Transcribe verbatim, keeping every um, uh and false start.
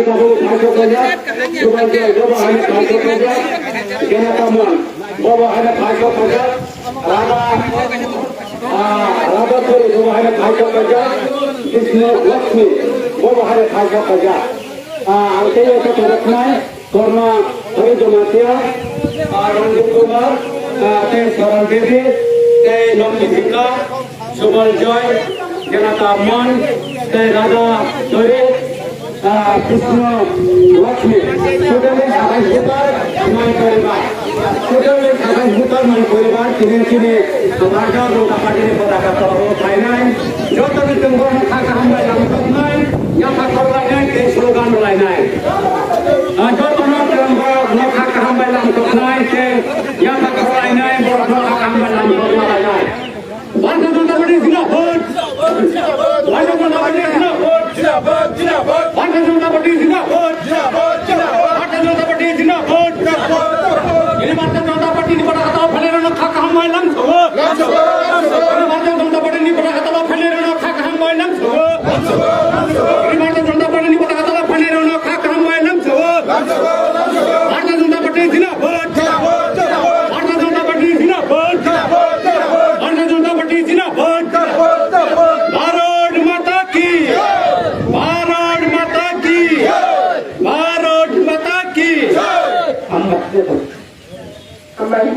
Babu Phaisok Kajak, Subal Joy, Bobo Haino Phaisok Kajak, Janata Mon, Bobo Haino Phaisok Kajak, Radha, ah, Radha Sori, Bobo Haino Phaisok Kajak, Krishna Lakshmi, Bobo Haino Phaisok Kajak. Ah, ang tei eko toroknai, Korma, Hari Jamatia, ah, Ranjit Kumar, ah, tei Saral Devi, tei Lokhi Singha, Subal Joy, Janata Mon, tei Radha Sori, ah, Krishna Lakshmi, totally satais voter, nine poribar. Totally satais voter, nine poribar, tini tini Bharatiya Janata Party ni potaka tolao phainai. Joto ni tongbo no kha kaham bai lamtoknai, yapha khorlainai tei slogan rwlainai. Ah, joto no tongbo no kha kaham bai lamtoknai tei yapha khorlainai, borok no kha kaham bai lamtokna lainai. Bharatiya Janata Party zindabad! Bharatiya Janata Party zindabad! Bharatiya Janata Party zindabad! Bharatiya Janata Party zindabad! Ini Bharatiya Janata Party ni pada kata phalera no kha kaham bai lamsogo. Ini Bharatiya Janata Party ni pada kata phalera no kha kaham bai lamsogo. Ini Bharatiya Janata Party ni pada kata phalera no kha kaham bai lamsogo. Bharatiya Janata Party zindabad! Bharatiya Janata Party zindabad! Bharatiya Janata Party zindabad! Bharat Mata ki! Bharat Mata ki! Bharat Mata ki! Hambai.